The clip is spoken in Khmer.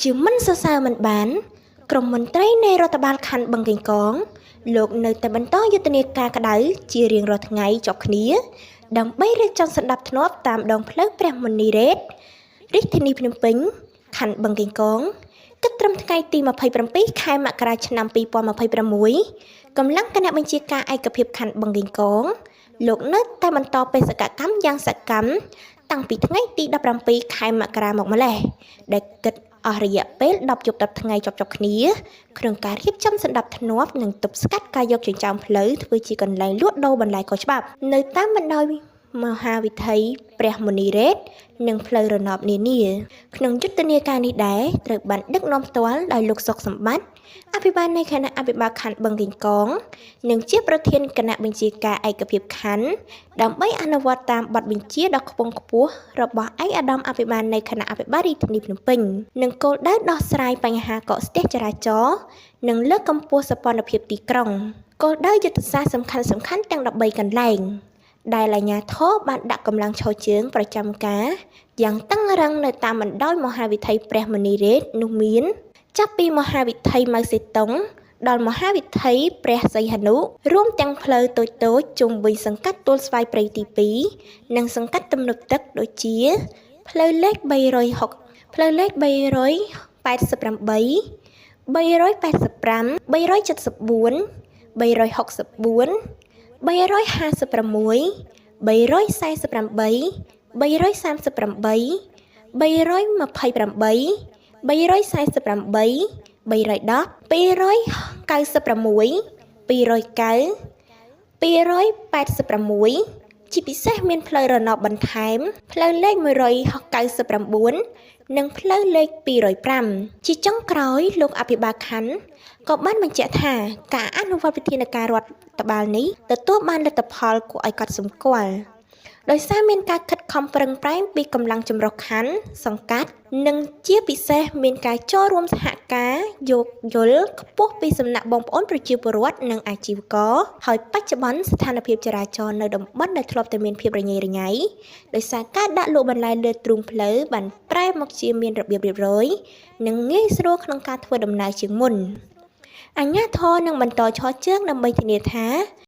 ជាមិនសរសើរមិនបាន ក្រុមមន្ត្រីនៃរដ្ឋបាលខណ្ឌបឹងកេងកង លោកនៅតែបន្តយុទ្ធនាការក្តៅជារៀងរាល់ថ្ងៃជាប់គ្នា ដើម្បីរៀបចំសណ្តាប់ធ្នាប់តាមដងផ្លូវព្រះមុនីរ៉េតរាជធានីភ្នំពេញខណ្ឌបឹងកេងកងគិតត្រឹមថ្ងៃទី27ខែមករាឆ្នាំ2026កម្លាំងគណៈបញ្ជាការឯកភាពខណ្ឌបឹងកេងកង លោកនៅតែបន្តបេសកកម្មយ៉ាងសកម្មតាំងពីថ្ងៃទី17ខែមករាមកម្លេះដែលគិតអស់រយៈពេល10យប់10ថ្ងៃជាប់ៗគ្នាក្នុងការរៀបចំសណ្តាប់ធ្នាប់និងទប់ស្កាត់ការយកចិញ្ចើមផ្លូវធ្វើជាកន្លែងលក់ដូរបន្លែខុសច្បាប់នៅតាមបណ្ដោយមហាវិថីព្រះមុនីរ៉េតនិងផ្លូវរណបនានាក្នុងយុទ្ធនាការនេះដែរត្រូវបានដឹកនាំផ្ទាល់ដោយលោកសុកសម្បត្តិអភិបាលនៃគណៈអភិបាលខណ្ឌបឹងកេងកង និងជាប្រធានគណៈបញ្ជាការឯកភាពខណ្ឌដើម្បីអនុវត្តតាមបទបញ្ជាដ៏ខ្ពង់ខ្ពស់របស់ឯកឧត្តមអភិបាលនៃគណៈអភិបាលរាជធានីភ្នំពេញនិងគោលដៅដោះស្រាយបញ្ហាកកស្ទះចរាចរណ៍និងលើកកម្ពស់សោភ័ណភាពទីក្រុងគោលដៅយុទ្ធសាស្ត្រសំខាន់ៗទាំង13កន្លែងដែលអាជ្ញាធរបានដាក់កម្លាំងឈរជើងប្រចាំការយ៉ាងតឹងរ៉ឹងនៅតាមបណ្ដោយមហាវិថីព្រះមុនីរ៉េតនោះមាន ចាប់ពីមហាវិថីម៉ៅសេតុងដល់មហាវិថីព្រះសីហនុរួមទាំងផ្លូវតូចៗជុំវិញសង្កាត់ទួលស្វាយព្រៃទី2និងសង្កាត់ទំនប់ទឹកដូចជាផ្លូវលេខ360ផ្លូវលេខ388 385 374 364 356 348 338 328 348 310 296 209 286ជាពិសេសមានផ្លូវរណបបន្ថែមផ្លូវលេខ199និងផ្លូវលេខ205ជាចុងក្រោយលោកអភិបាលខណ្ឌក៏បានបញ្ជាក់ថាការអនុវត្តវិធានការរដ្ឋបាលនេះទទួលបានលទ្ធផលគួរឲ្យកត់សម្គាល់ដោយសារមានការខិតខំប្រឹងប្រែងពីកម្លាំងចម្រុះខណ្ឌសង្កាត់និងជាពិសេសមានការចូលរួមសហការយោគយល់ខ្ពស់ពីសំណាក់បងប្អូនប្រជាពលរដ្ឋនិងអាជីវករហើយបច្ចុប្បន្នស្ថានភាពចរាចរណ៍នៅតំបន់ដែលធ្លាប់តែមានភាពរញ៉េរញ៉ៃដោយសារការដាក់លក់បន្លែលើទ្រូងផ្លូវបានប្រែមកជាមានរបៀបរៀបរយនិងងាយស្រួលក្នុងការធ្វើដំណើរជាងមុនអាជ្ញាធរនឹងបន្តឈរជើងដើម្បីធានាថា